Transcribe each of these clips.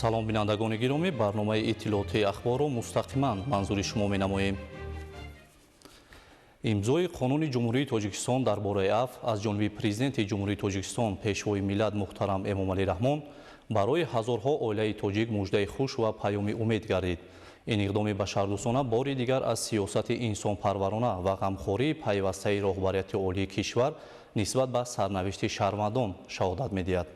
Салом, бинандагони гиромӣ! Барномаи иттилоотии Ахборро мустақиман манзури шумо менамоем. Имзои Қонуни Ҷумҳурии Тоҷикистон дар бораи афв аз ҷониби Президенти Ҷумҳурии Тоҷикистон, Пешвои миллат муҳтарам Эмомалӣ Раҳмон барои ҳазорҳо оилаи тоҷик муждаи хуш ва паёми умед гардид. Ин иқдоми башардӯстона бори дигар аз сиёсати инсонпарварона ва ғамхории пайвастаи роҳбарияти олии кишвар нисбат ба сарнавишти шаҳрвандон шаҳодат медиҳад.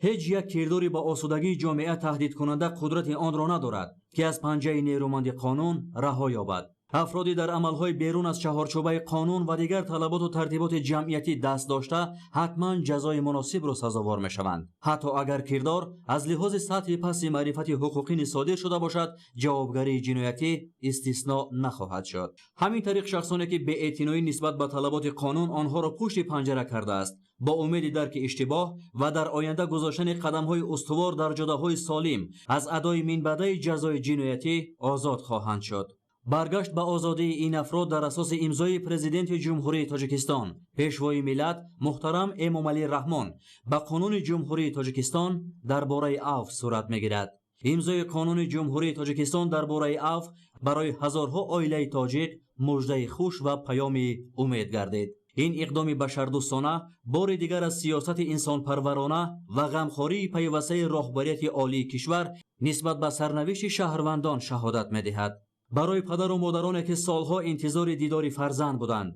Ҳеҷ як кирдори ба осудагии ҷомеа таҳдидкунанда қудрати онро надорад, ки аз панҷаи нерӯманди қонун раҳо ёбад. Афроди дар амалҳои берун аз чаҳорчӯбаи қонун ва дигар талаботу тартиботи ҷамъиятӣ даст дошта, ҳатман ҷазои муносибро сазовор мешаванд. Ҳатто агар кирдор аз лиҳози сатҳи пасти маърифати ҳуқуқӣ низ содир шуда бошад, ҷавобгарии ҷиноятӣ истисно нахоҳад шуд. Ҳамин тариқ, шахсоне ки беэътиноӣ нисбат ба талаботи қонун онҳоро пушти панҷара кардааст, бо умеди дарки иштибоҳ ва дар оянда гузоштани қадамҳои устувор дар ҷодаҳои солим, аз адои минбаъдаи ҷазои ҷиноятӣ озод хоҳанд шуд. Баргашт ба озодии ин афрод дар асоси имзои Президенти Ҷумҳурии Тоҷикистон, Пешвои миллат муҳтарам Эмомалӣ Раҳмон ба Қонуни Ҷумҳурии Тоҷикистон дар бораи авф сурат мегирад. Имзои Қонуни Ҷумҳурии Тоҷикистон дар бораи авф барои ҳазорҳо оилаи тоҷик муждаи хуш ва паёми умед гардид. Ин иқдоми башардӯстона бори дигар аз сиёсати инсонпарварона ва ғамхории пайвастаи роҳбарияти олии кишвар нисбат ба сарнавишти шаҳрвандон шаҳодат медиҳад. Барои падару модароне, ки солҳо интизори дидори фарзанд буданд,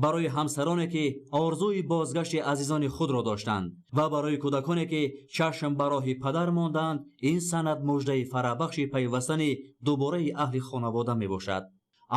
барои ҳамсароне, ки орзуи бозгашти азизони худро доштанд, ва барои кӯдаконе, ки чашм ба роҳи падар монданд, ин санад муждаи фараҳбахши пайвастани дубораи аҳли хонавода мебошад.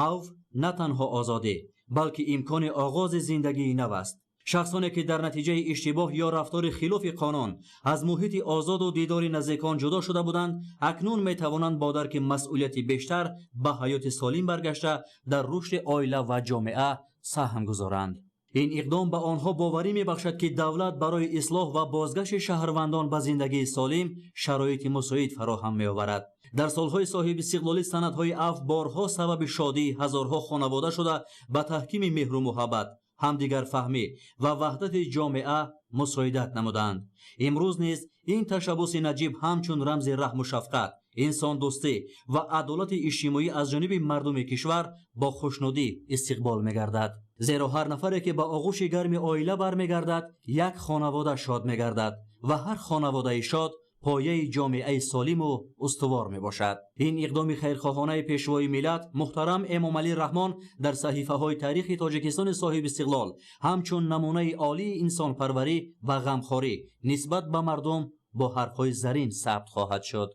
Авф на танҳо озодӣ, балки имкони оғози зиндагии нав аст. Шахсоне, ки дар натиҷаи иштибоҳ ё рафтори хилофи қонун аз муҳити озоду дидори наздикон ҷудо шуда буданд, акнун метавонанд бо дарки масъулияти бештар ба ҳаёти солим баргашта, дар рушди оила ва ҷомеа саҳм гузоранд. Ин иқдом ба онҳо боварӣ мебахшад, ки давлат барои ислоҳ ва бозгашти шаҳрвандон ба зиндагии солим шароити мусоид фароҳам меоварад. Дар солҳои соҳибистиқлолӣ санадҳои афв борҳо сабаби шодии ҳазорҳо хонавода шуда, ба таҳкими меҳру муҳаббат, ҳамдигарфаҳмӣ ва ваҳдати ҷомеа мусоидат намуданд. Имрӯз низ ин ташаббуси наҷиб ҳамчун рамзи раҳму шафқат, инсондӯстӣ ва адолати иҷтимоӣ аз ҷониби мардуми кишвар бо хушнудӣ истиқбол мегардад, зеро ҳар нафаре, ки ба оғӯши гарми оила бармегардад, як хонавода шод мегардад ва ҳар хонаводаи шод пояи ҷомеаи солиму устувор мебошад. Ин иқдоми хайрхоҳонаи Пешвои миллат муҳтарам Эмомалӣ Раҳмон дар саҳифаҳои таърихи Тоҷикистони соҳибистиқлол ҳамчун намунаи олии инсонпарварӣ ва ғамхорӣ нисбат ба мардум бо ҳарфҳои зарин сабт хоҳад шуд.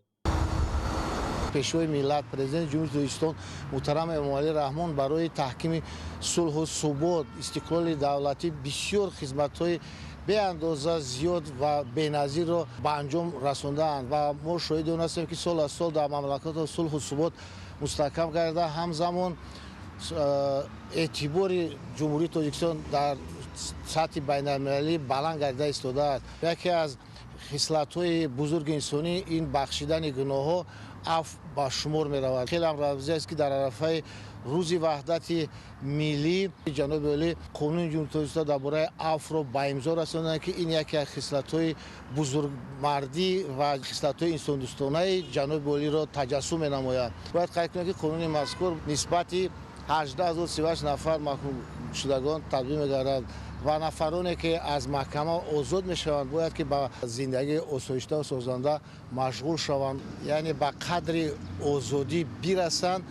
Пешвои миллат, Президенти Ҷумҳурии Тоҷикистон муҳтарам Эмомалӣ Раҳмон барои таҳкими сулҳу субот, истиқлоли давлатӣ бисёр хизматҳои беандоза зиёд ва беназирро ба анҷом расондаанд ва мо шоҳиди он ҳастем, ки сол аз сол дар мамлакатҳо сулҳу субот мустаҳкам карда, ҳамзамон эътибори Ҷумҳурии Тоҷикистон дар сатҳи байналмилалӣ баланд гардида истодааст. Яке аз хислатҳои бузурги инсонӣ ин бахшидани гуноҳҳо, афв ба шумор меравад. Хеле ҳам рамзӣ аст, ки дар арафаи Рӯзи ваҳдати миллӣ ҷаноби олӣ Қонуни Ҷумҳурии Тоҷикистон дар бораи афвро ба имзо расонданд, ки ин яке аз хислатҳои бузургмардӣ ва хислатҳои инсондӯстонаи ҷаноби олиро таҷассум менамояд. Бояд қайд кунем, ки қонуни мазкур нисбати 18 038 нафар маҳкумшудагон татбиқ мегардад ва нафароне, ки аз маҳкама озод мешаванд, бояд ки ба зиндагии осоиштаву созанда машғул шаванд, яъне ба қадри озодӣ бирасанд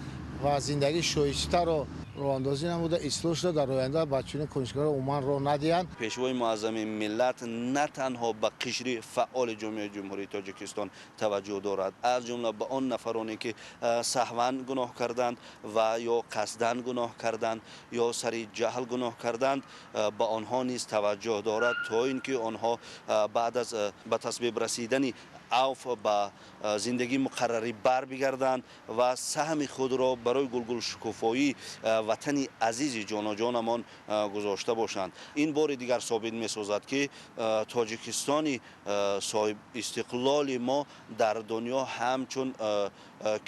ва зиндагии шоистаро роҳандозӣ намуда, ислоҳ шуда, дар оянда ба чунин конишгаро умуман роҳ надиҳанд. Пешвои муаззами миллат на танҳо ба қишри фаъоли ҷомеаи Ҷумҳурии Тоҷикистон таваҷҷӯҳ дорад, аз ҷумла ба он нафароне, ки саҳван гуноҳ карданд ва ё қасдан гуноҳ карданд, ё сари ҷаҳл гуноҳ карданд, ба онҳо низ таваҷҷӯҳ дорад, то ин ки онҳо баъд аз ба тасвиб расидани авф ба зиндагии муқаррарӣ барбигарданд ва саҳми худро барои гулгулшукуфоии ватани азизи ҷоноҷонамон гузошта бошанд. Ин бори дигар собит месозад, ки Тоҷикистони соҳибистиқлоли мо дар дунё ҳамчун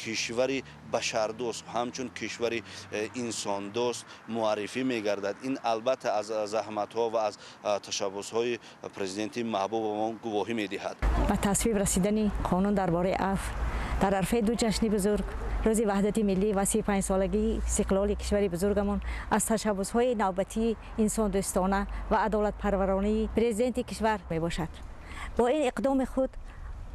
кишвари башардӯст, ҳамчун кишвари инсондӯст муаррифӣ мегардад. Ин албатта аз заҳматҳо ва аз ташаббусҳои президенти маҳбубамон гувоҳӣ медиҳад. Ба тасвиб. Расидани қонун дар бораи афв дар арафаи ду ҷашни бузург, рӯзи ваҳдати миллӣ ва 35-солагии истиқлоли кишвари бузургамон, аз ташаббусҳои навбатии инсондӯстона ва адолатпарваронаи президенти кишвар мебошад. Бо ин иқдоми худ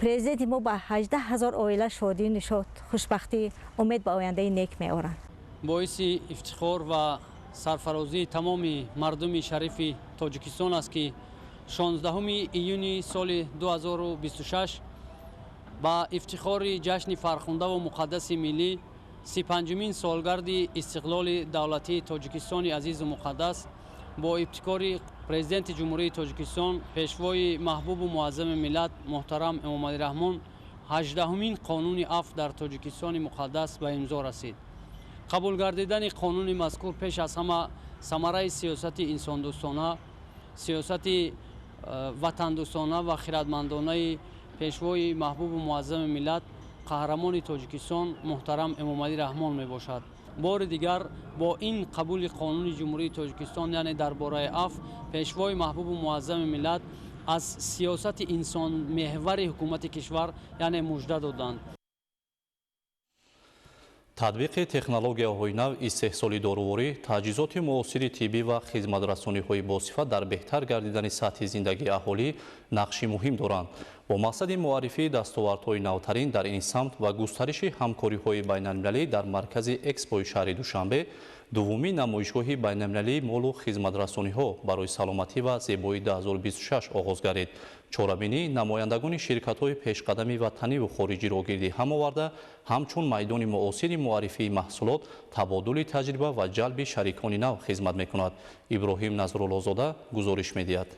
президенти мо ба 18 ҳазор оила шодию нишот, хушбахтӣ, умед ба ояндаи нек меоранд. Боиси ифтихор ва сарфарозии тамоми мардуми шарифи Тоҷикистон аст, ки 16 июни соли 2026 ба ифтихори ҷашни фархундаву муқаддаси миллӣ, 35-умин солгарди истиқлоли давлатии Тоҷикистони азизу муқаддас, бо ибтикори президенти Ҷумҳурии Тоҷикистон, пешвои маҳбубу муаззами миллат муҳтарам Эмомалӣ Раҳмон, 18-умин қонуни афв дар Тоҷикистони муқаддас ба имзо расид. Қабул гардидани қонуни мазкур пеш аз ҳама самараи сиёсати инсондӯстона, сиёсати ватандӯстона ва хиратмандонаи пешвои маҳбубу муаззами миллат, қаҳрамони Тоҷикистон муҳтарам Эмомалӣ Раҳмон мебошад. Бори дигар бо ин қабули қонуни Ҷумҳурии Тоҷикистон, яъне дар бораи афв, пешвои маҳбубу муаззами миллат аз сиёсати инсонмеҳвари ҳукумати кишвар, яъне мужда доданд. Татбиқи технологияҳои нав, истеҳсоли доруворӣ, таҷҳизоти муосири тиббӣ ва хизматрасониҳои босифат дар беҳтар гардидани сатҳи зиндагии аҳолӣ нақши муҳим доранд. Бо мақсади муаррифии дастовардҳои навтарин дар ин самт ва густариши ҳамкориҳои байналмилалӣ дар маркази экспои шаҳри Душанбе дуввумин намоишгоҳи байналмилалии молу хизматрасониҳо барои саломатӣ ва зебоӣ 2026 оғоз гардид. Чорабинӣ намояндагони ширкатҳои пешқадами ватаниву хориҷиро гирди ҳам оварда, ҳамчун майдони муосири муаррифии маҳсулот, табодули таҷриба ва ҷалби шарикони нав хизмат мекунад. Иброҳим Назруллозода гузориш медиҳад.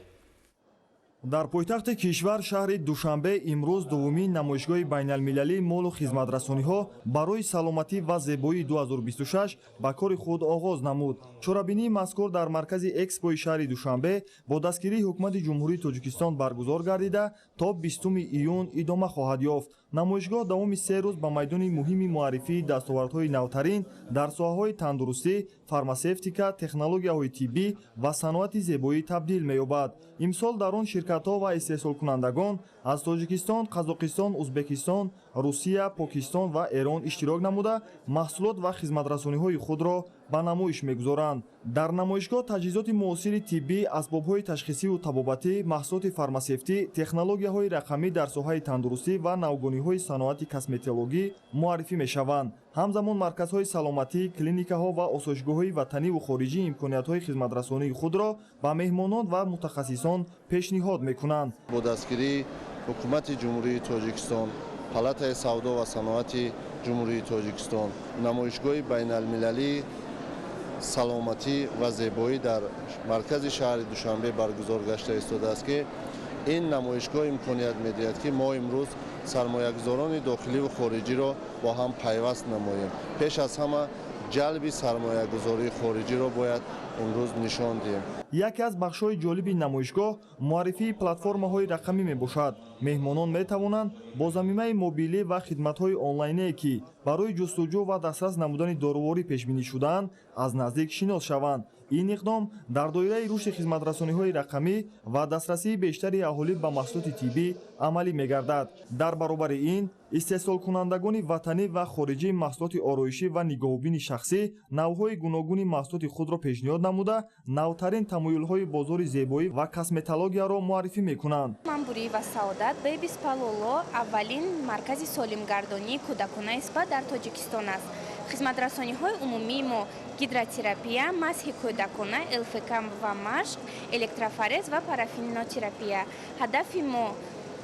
Дар пойтахти кишвар, шаҳри Душанбе, имрӯз дуввумин намоишгоҳи байналмилалии молу хизматрасониҳо барои саломатӣ ва зебоӣ 2026 ба кори худ оғоз намуд. Чорабинии мазкур дар маркази экспои шаҳри Душанбе бо дастгирии ҳукумати Ҷумҳурии Тоҷикистон баргузор гардида, то 20 июн идома хоҳад ёфт. Намоишгоҳ давоми 3 рӯз ба майдони муҳими муаррифии дастовардҳои навтарин дар соҳаҳои тандурустӣ, фармасевтика, технологияҳои тиббӣ ва саноати зебоӣ табдил меёбад. Имсол дар он ширкатҳо ва истеҳсолкунандагон аз Тоҷикистон, Қазоқистон, Узбекистон, Русия, Покистон ва Эрон иштирок намуда, маҳсулот ва хизматрасониҳои худро ба намоиш мегузоранд. Дар намоишгоҳ таҷҳизоти муосири тиббӣ, асбобҳои ташхисиву табобатӣ, маҳсулоти фармасевтӣ, технологияҳои рақамӣ дар соҳаи тандурустӣ ва навгониҳои саноати косметологӣ муаррифӣ мешаванд. Ҳамзамон марказҳои саломатӣ, клиникаҳо ва осоишгоҳҳои ватаниву хориҷӣ имкониятҳои хизматрасонии худро ба меҳмонон ва мутахассисон пешниҳод мекунанд. Бо дастгирии ҳукумати Ҷумҳурии Тоҷикистон, Палатаи савдо ва саноати Ҷумҳурии Тоҷикистон, намоишгоҳи байналмилалии саломатӣ ва зебоӣ дар маркази шаҳри Душанбе баргузор гашта истодааст, ки ин намоишгоҳ имконият медиҳад, ки мо имрӯз сармоягузорони дохиливу хориҷиро бо ҳам пайваст намоем. Пеш аз ҳама ҷалби сармоягузории хориҷиро бояд имрӯз нишон диҳем. Яке аз бахшҳои ҷолиби намоишгоҳ муаррифии платформаҳои рақамӣ мебошад. Меҳмонон метавонанд бо замимаи мобилӣ ва хидматҳои онлайние, ки барои ҷустуҷӯ ва дастрас намудани доруворӣ пешбинӣ шудаанд, аз наздик шинос шаванд. Ин иқдом дар доираи рушди хизматрасониҳои рақамӣ ва дастрасии бештари аҳолӣ ба маҳсулоти тиббӣ амалӣ мегардад. Дар баробари ин истеҳсолкунандагони ватанӣ ва хориҷӣ маҳсулоти ороишӣ ва нигоҳубини шахсӣ, навъҳои гуногуни маҳсулоти худро пешниҳод намуда, навтарин тамоюлҳои бозори зебоӣ ва косметологияро муаррифӣ мекунанд. Ман Буриева Саодат. Бэби Спа Лоло аввалин маркази солимгардонии кӯдаконаи спа дар Тоҷикистон аст. Хизматрасониҳои умумии мо: гидротерапия, масҳи кӯдакона, ЛФК ва машқ, электрофорез ва парафинотерапия. Ҳадафи мо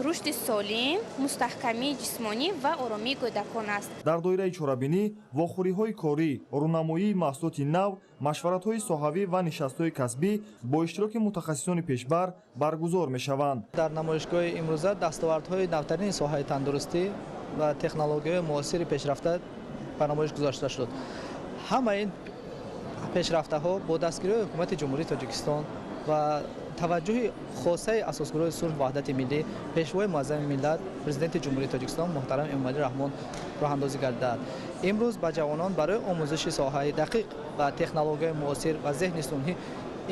рушди солим, мустаҳкамии ҷисмонӣ ва оромии кӯдакон аст. Дар доираи чорабинӣ вохӯриҳои корӣ, рӯнамоии маҳсулоти нав, машваратҳои соҳавӣ ва нишастҳои касбӣ бо иштироки мутахассисони пешбар баргузор мешаванд. Дар намоишгоҳи имрӯза дастовардҳои навтарини соҳаи тандурустӣ ва технологияҳои муосири пешрафта ба намоиш гузошта шуд. Ҳама ин пешрафтаҳо бо дастгириҳои ҳукумати Ҷумҳурии Тоҷикистон ва таваҷҷӯҳи хосаи асосгузори сулҳу ваҳдати миллӣ, пешвои муаззами миллат, президенти Ҷумҳурии Тоҷикистон муҳтарам Эмомалӣ Раҳмон роҳандозӣ гардидааст. Имрӯз ба ҷавонон барои омӯзиши соҳаи дақиқ ва технологияи муосир ва зеҳни сунъӣ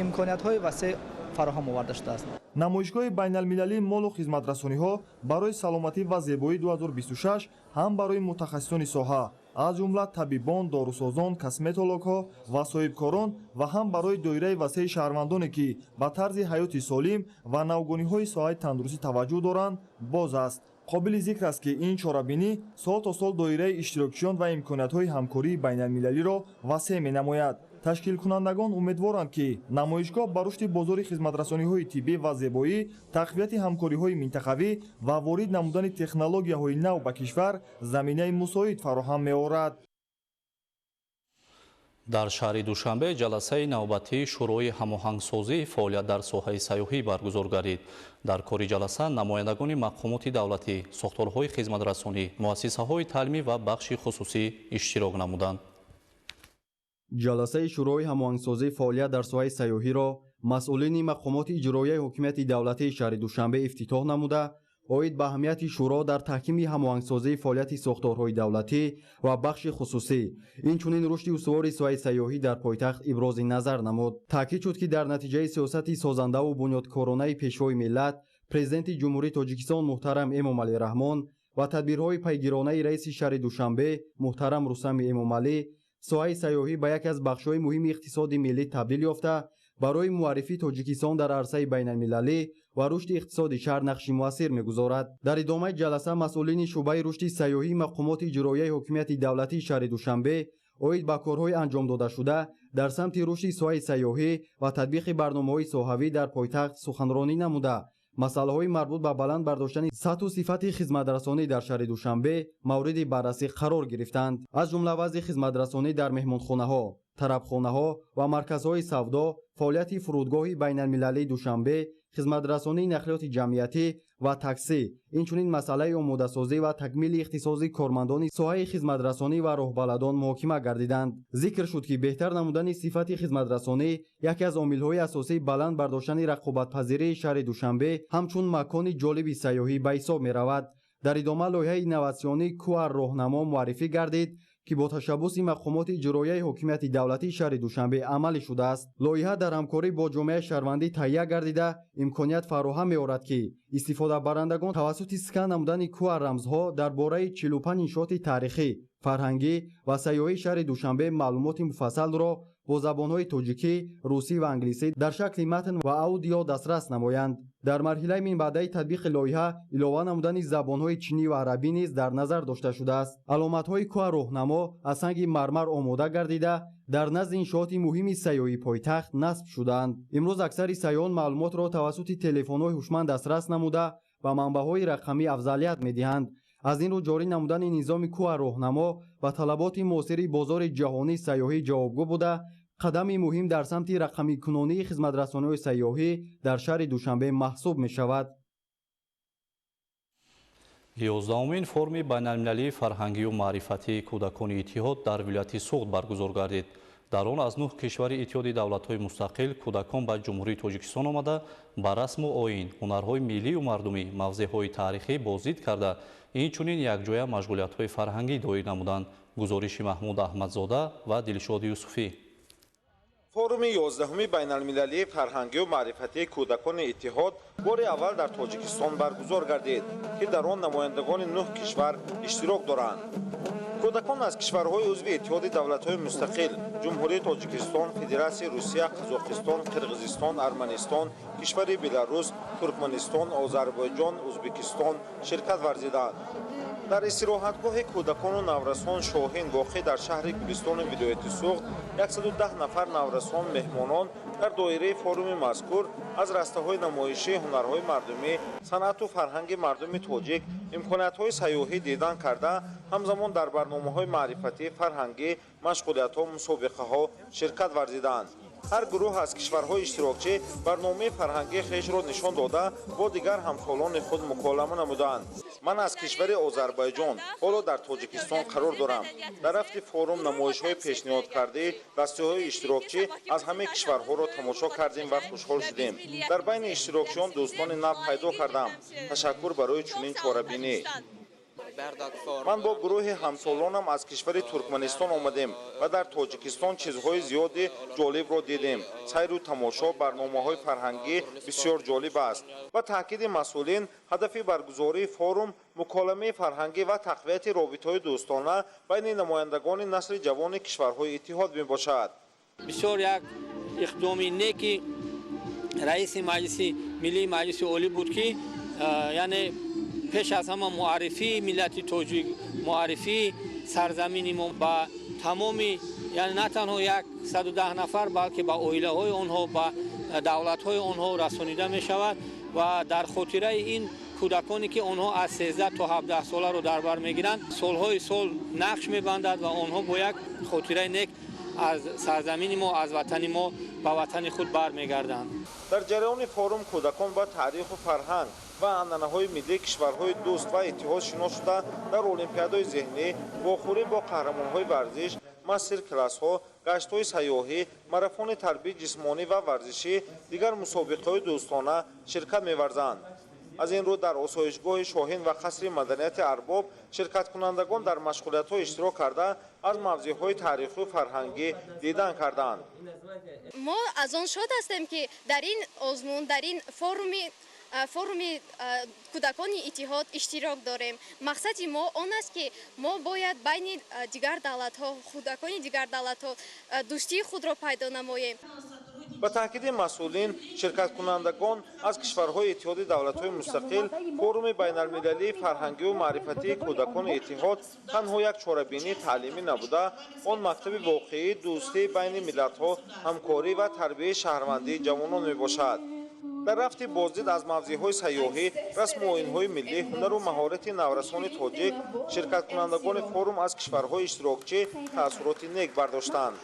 имкониятҳои васеъ фароҳам оварда шудааст. Намоишгоҳи байналмилалии молу хизматрасониҳо барои саломатӣ ва зебоӣ 2026 ҳам барои мутахассисони соҳа, аз ҷумла табибон, дорусозон, косметологҳо ва соҳибкорон ва ҳам барои доираи васеи шаҳрвандоне, ки ба тарзи ҳаёти солим ва навгониҳои соҳаи тандурустӣ таваҷҷӯҳ доранд, боз аст. Қобили зикр аст, ки ин чорабинӣ сол то сол доираи иштирокчиён ва имкониятҳои ҳамкории байналмилалиро васеъ менамояд. Ташкилкунандагон умедворанд, ки намоишгоҳ ба рушди бозори хизматрасониҳои тиббӣ ва зебоӣ, тақвияти ҳамкориҳои минтақавӣ ва ворид намудани технологияҳои нав ба кишвар заминаи мусоид фароҳам меорад. Дар шаҳри Душанбе ҷаласаи навбатии Шӯрои ҳамоҳангсозии фаъолият дар соҳаи сайёҳӣ баргузор гардид. Дар кори ҷаласа намояндагони мақомоти давлатӣ, сохторҳои хизматрасонӣ, муассисаҳои таълимӣ ва бахши хусусӣ иштирок намуданд. Ҷаласаи Шӯрои ҳамоҳангсозии фаъолият дар соҳаи сайёҳиро масъулини мақомоти иҷроияи ҳокимияти давлатии шаҳри Душанбе ифтитоҳ намуда, оид ба аҳамияти шӯро дар таҳкими ҳамоҳангсозии фаъолияти сохторҳои давлатӣ ва бахши хусусӣ, инчунин рушди устувори соҳаи сайёҳӣ дар пойтахт ибрози назар намуд. Таъкид шуд, ки дар натиҷаи сиёсати созандаву бунёдкоронаи Пешвои миллат, Президенти Ҷумҳурии Тоҷикистон муҳтарам Эмомалӣ Раҳмон ва тадбирҳои пайгиронаи раиси шаҳри Душанбе муҳтарам Рустами Эмомалӣ, соҳаи сайёҳӣ ба яке аз бахшҳои муҳими иқтисоди миллӣ табдил ёфта, барои муаррифии Тоҷикистон дар арсаи байналмилалӣ ва рушди иқтисоди шаҳр нақши муассир мегузорад. Дар идомаи ҷаласа масъулини шӯъбаи рушди сайёҳии мақомоти иҷроияи ҳокимияти давлатии шаҳри Душанбе оид ба корҳои анҷом додашуда дар самти рушди соҳаи сайёҳӣ ва татбиқи барномаҳои соҳавӣ дар пойтахт суханронӣ намуда, масъалаҳои марбут ба баланд бардоштани сатҳу сифати хизматрасонӣ дар шаҳри Душанбе мавриди баррасӣ қарор гирифтанд. Аз ҷумла вазъи хизматрасонӣ дар меҳмонхонаҳо, тарабхонаҳо ва марказҳои савдо, фаъолияти фурудгоҳи байналмилалии Душанбе, хизматрасонии нақлиёти ҷамъиятӣ ва таксӣ, инчунин масъалаи омодасозӣ ва такмили ихтисоси кормандони соҳаи хизматрасонӣ ва роҳбаладон муҳокима гардиданд. Зикр шуд, ки беҳтар намудани сифати хизматрасонӣ яке аз омилҳои асосии баланд бардоштани рақобатпазирии шаҳри Душанбе ҳамчун макони ҷолиби сайёҳӣ ба ҳисоб меравад. Дар идома лоиҳаи инноватсионии QR роҳнамо муаррифӣ гардид, ки бо ташаббуси мақомоти иҷроияи ҳокимияти давлатии шаҳри Душанбе амалӣ шудааст. Лоиҳа дар ҳамкорӣ бо ҷомеаи шаҳрвандӣ таҳия гардида, имконият фароҳам меорад, ки истифодабарандагон тавассути скан намудани QR рамзҳо дар бораи 45 иншооти таърихӣ, фарҳангӣ ва сайёҳии шаҳри Душанбе маълумоти муфассалро бо забонҳои тоҷикӣ, русӣ ва англисӣ дар шакли матн ва аудио дастрас намоянд. Дар марҳилаи минбаъдаи татбиқи лоиҳа илова намудани забонҳои чинӣ ва арабӣ низ дар назар дошта шудааст. Аломатҳои QR роҳнамо аз санги мармар омода гардида, дар назди иншооти муҳими сайёҳии пойтахт насб шудаанд. Имрӯз аксари сайёҳон маълумотро тавассути телефонҳои ҳушманд дастрас намуда, ба манбаъҳои рақамӣ афзалият медиҳанд. Аз ин рӯ ҷорӣ намудани низоми QR роҳнамо ба талаботи муосири бозори ҷаҳонии сайёҳӣ ҷавобгӯ буда, қадами муҳим дар самти рақамикунонии хизматрасониҳои сайёҳӣ дар шаҳри Душанбе маҳсуб мешавад. 11-умин форуми байналмилалии фарҳангию маърифатии кӯдакони иттиҳод дар вилояти Суғд баргузор гардид. Дар он аз 9 кишвари Иттиҳоди давлатҳои мустақил кӯдакон ба Ҷумҳурии Тоҷикистон омада, ба расму оин, ҳунарҳои миллию мардумӣ, мавзеъҳои таърихӣ боздид карда, инчунин якҷоя машғулиятҳои фарҳангӣ доир намуданд. Гузориши Маҳмуд Аҳмадзода ва Дилшод Юсуфӣ. Форуми 11-уми байналмилалии фарҳангию маърифатии кӯдакони иттиҳод бори аввал дар Тоҷикистон баргузор гардид, ки дар он намояндагони 9 кишвар иштирок доранд. Кӯдакон аз кишварҳои узви Иттиҳоди давлатҳои мустақил, Ҷумҳурии Тоҷикистон, Федератсияи Русия, Қазоқистон, Қирғизистон, Арманистон, кишвари Беларус, Туркманистон, Озарбойҷон, Ӯзбекистон ширкат варзиданд. Дар истироҳатгоҳи кӯдакону наврасон Шоҳин воқеъ дар шаҳри Гулистони вилояти Суғд 110 нафар наврасон меҳмонон дар доираи форуми мазкур аз растаҳои намоишии ҳунарҳои мардумӣ, санъату фарҳанги мардуми тоҷик, имкониятҳои сайёҳӣ дидан карда, ҳамзамон дар барномаҳои маърифатӣ, фарҳангӣ, машғулиятҳо, мусобиқаҳо ширкат варзиданд. Ҳар гурӯҳ аз кишварҳои иштирокчӣ барномаи фарҳангии хешро нишон дода, бо дигар ҳамсолони худ муколама намуданд. Ман аз кишвари Озарбойҷон ҳоло дар Тоҷикистон қарор дорам. Дар рафти форум намоишҳои пешниҳодкардаи дастаҳои иштирокчӣ аз ҳамаи кишварҳоро тамошо кардем ва хушҳол шудем. Дар байни иштирокчиён дӯстони нав пайдо кардам. Ташаккур барои чунин чорабинӣ. Ман бо гурӯҳи ҳамсолонам аз кишвари Туркманистон омадем ва дар Тоҷикистон чизҳои зиёди ҷолибро дидем. Сайру тамошо, барномаҳои фарҳангӣ бисёр ҷолиб аст. Ба таъкиди масъулин, ҳадафи баргузории форум муколамаи фарҳангӣ ва тақвияти робитаҳои дӯстона байни намояндагони насли ҷавони кишварҳои иттиҳод мебошад. Бисёр як иқдоми неки раиси Маҷлиси Миллии Маҷлиси Олӣ буд, ки яъне пеш аз ҳама муаррифии миллати тоҷик, муаррифии сарзамини мо ба тамоми, яъне на танҳо 110 нафар, балки ба оилаҳои онҳо, ба давлатҳои онҳо расонида мешавад ва дар хотираи ин кӯдаконе ки онҳо аз 13 то 17 соларо дар бар мегиранд, солҳои сол нақш мебандад ва онҳо бо як хотираи нек аз сарзамини мо, аз ватани мо ба ватани худ бармегарданд. Дар ҷараёни форум кӯдакон ба таъриху фарҳанг ва анъанаҳои миллии кишварҳои дӯст ва иттиҳод шинос шуда, дар олимпиадаҳои зеҳнӣ, вохӯрӣ бо қаҳрамонҳои варзиш, мастер-классҳо, гаштҳои сайёҳӣ, марафони тарбияи ҷисмонӣ ва варзишӣ, дигар мусобиқаҳои дӯстона ширкат меварзанд. Аз ин рӯ дар осоишгоҳи Шоҳин ва қасри маданияти Арбоб ширкаткунандагон дар машғулиятҳо иштирок карда, аз мавзеъҳои таърихию фарҳангӣ дидан карданд. Мо аз он шод ҳастем, ки дар ин озмун, дар ин форуми кӯдакони иттиҳод иштирок дорем. Мақсади мо он аст, ки мо бояд байни дигар давлатҳо, кӯдакони дигар давлатҳо дӯстии худро пайдо намоем. Ба таъкиди масъулин, ширкаткунандагон аз кишварҳои Иттиҳоди давлатҳои мустақил, форуми байналмилалии фарҳангию маърифатии кӯдакони иттиҳод танҳо як чорабинии таълимӣ набуда, он мактаби воқеии дӯстии байни миллатҳо, ҳамкорӣ ва тарбияи шаҳрвандии ҷавонон мебошад. Дар рафти боздид аз мавзеъҳои сайёҳӣ, расму оинҳои миллӣ, ҳунару маҳорати наврасони тоҷик, ширкаткунандагони форум аз кишварҳои иштирокчӣ таассуроти нек бардоштанд.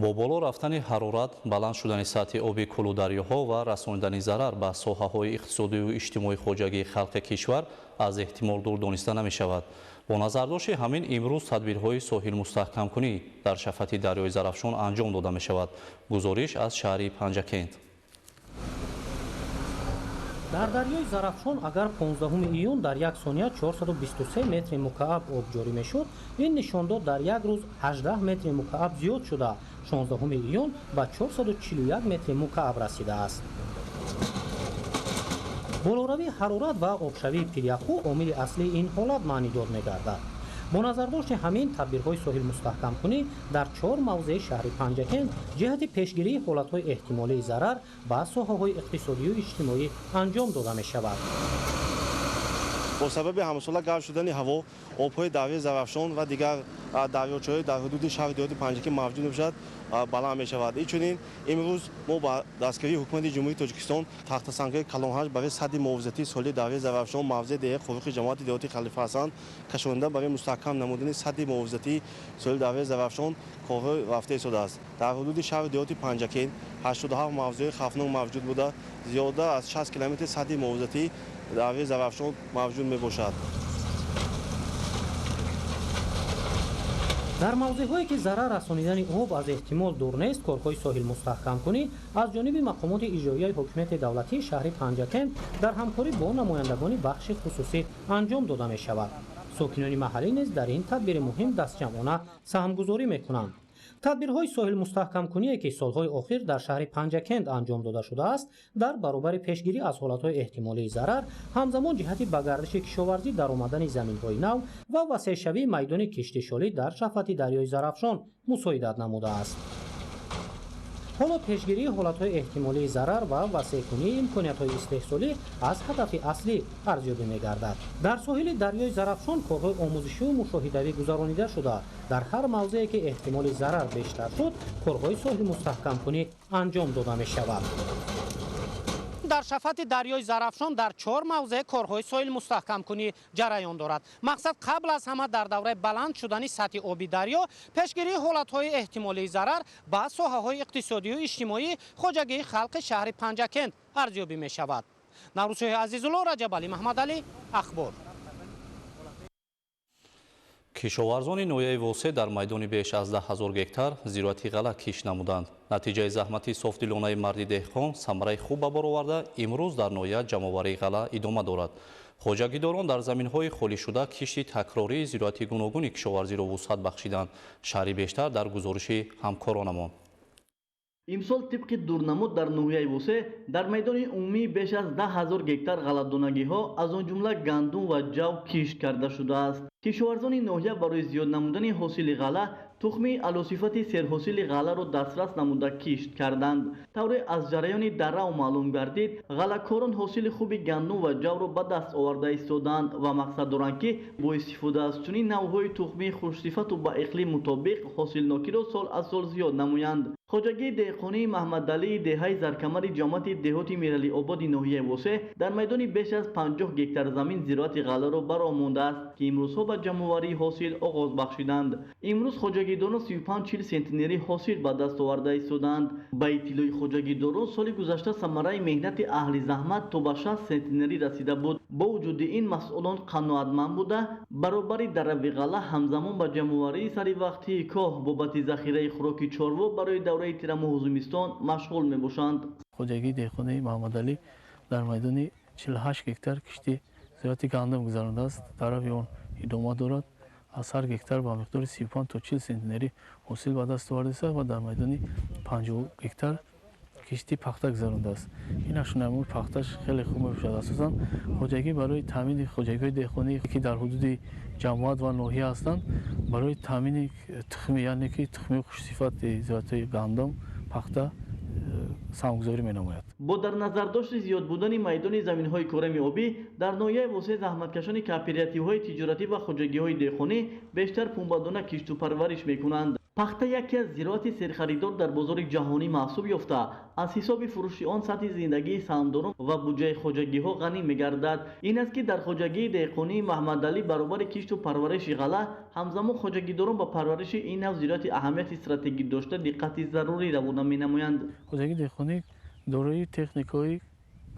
Бо боло рафтани ҳарорат, баланд шудани сатҳи оби кӯлу дарёҳо ва расонидани зарар ба соҳаҳои иқтисодию иҷтимоии хоҷагии халқи кишвар аз эҳтимол дур дониста намешавад. Бо назардошти ҳамин имрӯз тадбирҳои соҳилмустаҳкамкунӣ дар шафати дарёи Зарафшон анҷом дода мешавад. Гузориш аз шаҳри Панҷакент. Дар дарёи Зарафшон агар 15 июн дар як сония 423 метри мукааб об ҷорӣ мешуд, ин нишондод дар як рӯз 18 метри мукааб зиёд шуда, 16 июн ба 441 метри мукааб расидааст. Болоравии ҳарорат ва обшавии пиряхҳо омили аслии ин ҳолат маънидод мегардад. Бо назардошти ҳамин тадбирҳои соҳилмустаҳкамкунӣ дар 4 мавзеи шаҳри Панҷакент ҷиҳати пешгирии ҳолатҳои эҳтимолии зарар ба соҳаҳои иқтисодию иҷтимоӣ анҷом дода мешавад. Бо сабаби ҳамасола гарм шудани ҳаво, обҳои дарёи Зарафшон ва дигар дарёчаҳои дар ҳудуди шаҳри деҳоти Панҷакент мавҷуд мебошад, баланд мешавад. Инчунин имрӯз мо ба дастгирии Ҳукумати Ҷумҳурии Тоҷикистон тахтасангҳои калонҳаҷм барои садди муҳофизатии соҳили дарёи Зарафшон мавзеи деҳаи Қорухи ҷамоати деҳоти Халифа Ҳасан кашонида барои мустаҳкам намудани садди муҳофизатии соҳили дарёи Зарафшон корҳо рафта истодааст. Дар ҳудуди шаҳри деҳоти Панҷакент 87 мавзеи хавфнок мавҷуд буда, зиёда аз 60 километри садди муҳофизатии дарёи Зарафшон мавҷуд мебошад. Дар мавзеъҳое ки зарар расонидани об аз эҳтимол дур нест, корҳои соҳилмустаҳкамкунӣ аз ҷониби мақомоти иҷроияи ҳокимияти давлатии шаҳри Панҷакент дар ҳамкорӣ бо намояндагони бахши хусусӣ анҷом дода мешавад. Сокинони маҳаллӣ низ дар ин тадбири муҳим дастҷамъона саҳмгузорӣ мекунанд. Тадбирҳои соҳилмустаҳкамкуние ки солҳои охир дар шаҳри Панҷакент анҷом дода шудааст, дар баробари пешгирӣ аз ҳолатҳои эҳтимолии зарар, ҳамзамон ҷиҳати ба гардиши кишоварзӣ даромадани заминҳои нав ва васеъшавии майдони киштишолӣ дар шафати дарёи Зарафшон мусоидат намудааст. Ҳоло пешгирии ҳолатҳои эҳтимолии зарар ва васеъкунии имкониятҳои истеҳсолӣ аз ҳадафи аслӣ арзёбӣ мегардад. Дар соҳили дарёи Зарафшон корҳои омӯзишию мушоҳидавӣ гузаронида шуда, дар ҳар мавзее ки эҳтимоли зарар бештар шуд, корҳои соҳилмустаҳкамкунӣ анҷом дода мешавад. Дар шафати дарёи Зарафшон дар 4 мавзеъ корҳои соҳилмустаҳкамкунӣ ҷараён дорад. Мақсад қабл аз ҳама дар давраи баланд шудани сатҳи оби дарё пешгирии ҳолатҳои эҳтимолии зарар ба соҳаҳои иқтисодию иҷтимоӣ хоҷагии халқи шаҳри Панҷакент арзёбӣ мешавад. Наврӯзшоҳи Азизулло, Раҷабалӣ Маҳмадалӣ, Ахбор. Кишоварзони ноҳияи Восеъ дар майдони беш аз 10 000 гектар зироати ғалла кишт намуданд. Натиҷаи заҳмати софдилонаи марди деҳқон самараи хуб ба бор оварда, имрӯз дар ноҳия ҷамъоварии ғалла идома дорад. Хоҷагидорон дар заминҳои холишуда кишти такрории зироати гуногуни кишоварзиро вусъат бахшиданд. Шарҳи бештар дар гузориши ҳамкоронамон. Имсол тибқи дурнамо дар ноҳияи Восе дар майдони умумӣ беш аз 10 000 гектар ғалладонагиҳо, аз он ҷумла гандум ва ҷав кишт карда шудааст. Кишоварзони ноҳия барои зиёд намудани ҳосили ғалла тухми аълосифати серҳосили ғалларо дастрас намуда кишт карданд. Тавре аз ҷараёни дарав маълум гардид, ғаллакорон ҳосили хуби гандум ва ҷавро ба даст оварда истодаанд ва мақсад доранд, ки бо истифода аз чунин навъҳои тухмии хушсифату ба иқлим мутобиқ ҳосилнокиро сол аз сол зиёд намоянд. Хоҷагии деҳқонии Маҳмадалии деҳаи Заркамари ҷамоати деҳоти Миралиободи ноҳияи Восе дар майдони беш аз 50 гектар замин зироати ғалларо бароҳ мондааст, ки имрӯзҳо ба ҷамъоварии ҳосил оғоз бахшиданд. Имрӯз хоҷагидорон 35-40 сентнери ҳосил ба даст оварда истодаанд. Ба иттилои хоҷагидорон, соли гузашта самараи меҳнати аҳли заҳмат то ба 60 сентнерӣ расида буд. Бо вуҷуди ин, масъулон қаноатманд буда, баробари дарави ғалла ҳамзамон ба ҷамъоварии саривақтии коҳ бобати захираи хӯроки чорво барои давраи тирамоҳу зимистон машғул мебошанд. Хоҷагии деҳқонии Маҳмадалӣ дар майдони 48 гектар кишти зироати гандум гузарондааст. Дарави он идома дорад. Аз ҳар гектар ба миқдори 35 то 40 сентнерӣ ҳосил ба даст овардааст ва дар майдони 50 гектар кишти пахта гузарондааст. Ин нашъунамои пахташ хеле хуб мебошад. Асосан хоҷагӣ барои таъмини хоҷагиҳои деҳқонӣ, ки дар ҳудуди ҷамоат ва ноҳия ҳастанд, барои таъмини тухми, яъне ки тухми хушсифати зироатҳои гандум, пахта саҳмгузорӣ менамояд. Бо дар назардошти зиёд будани майдони заминҳои корами обӣ дар ноҳияи Восе, заҳматкашони кооперативҳои тиҷоратӣ ва хоҷагиҳои деҳқонӣ бештар пунбадона кишту парвариш мекунанд. Пахта яке аз зироати серхаридор дар бозори ҷаҳонӣ маҳсуб ёфта, аз ҳисоби фурӯши он сатҳи зиндагии саҳмдорон ва буҷаи хоҷагиҳо ғанӣ мегардад. Ин аст, ки дар хоҷагии деҳқонии Маҳмадалӣ баробари кишту парвариши ғалла ҳамзамон хоҷагидорон ба парвариши ин навъ зироати аҳамияти стратегӣ дошта диққати зарурӣ равона менамоянд. Хоҷагии деҳқонӣ дорои техникаҳои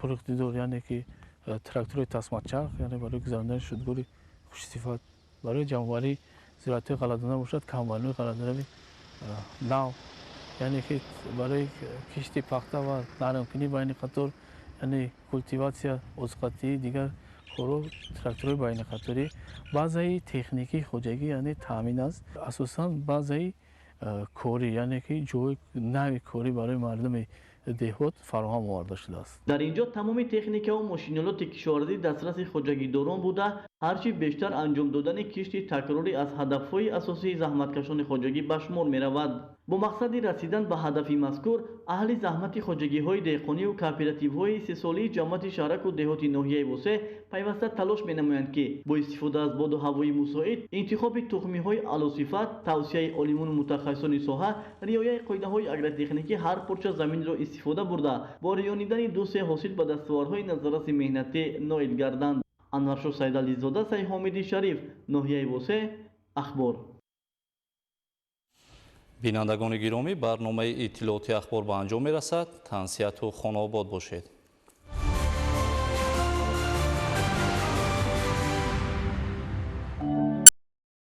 пуриқтидор, яъне ки тракторҳои тасмачарх, яъне барои гузарондани шудгори хушсифат, барои ҷамъоварии зироатҳои ғалладона бошад, комбайнҳои ғалладонаи нав, яъне ки барои кишти пахта ва нармкунӣ байни қатор, яъне культиватсия, озуқатии дигар корҳо тракторҳои байниқаторӣ, базаи техникии хоҷагӣ, яъне таъмин аст. Асосан базаи корӣ, яъне ки ҷои нави корӣ барои мардуми деҳот фароҳам оварда шудааст. Дар ин ҷо тамоми техникаву мошинолоти кишоварзӣ дастраси хоҷагидорон буда, ҳарчи бештар анҷом додани кишти такрорӣ аз ҳадафҳои асосии заҳматкашони хоҷагӣ ба шумор меравад. Бо мақсади расидан ба ҳадафи мазкур, аҳли заҳмати хоҷагиҳои деҳқониву кооперативҳои истеҳсолии ҷамоати шаҳраку деҳоти ноҳияи Восе пайваста талош менамоянд, ки бо истифода аз боду ҳавои мусоид, интихоби тухмиҳои аълосифат, тавсияи олимону мутахассисони соҳа, риояи қоидаҳои агротехникӣ ҳар порча заминро истифода бурда, бо риёнидани ду-се ҳосил ба дастовардҳои назарраси меҳнатӣ ноил гарданд. Анваршоҳ Сайдализода, Сайҳомиди Шариф, ноҳияи Восе, Ахбор. Бинандагони гиромӣ, барномаи иттилооти Ахбор ба анҷом мерасад. Тансиҳату хонаобод бошед.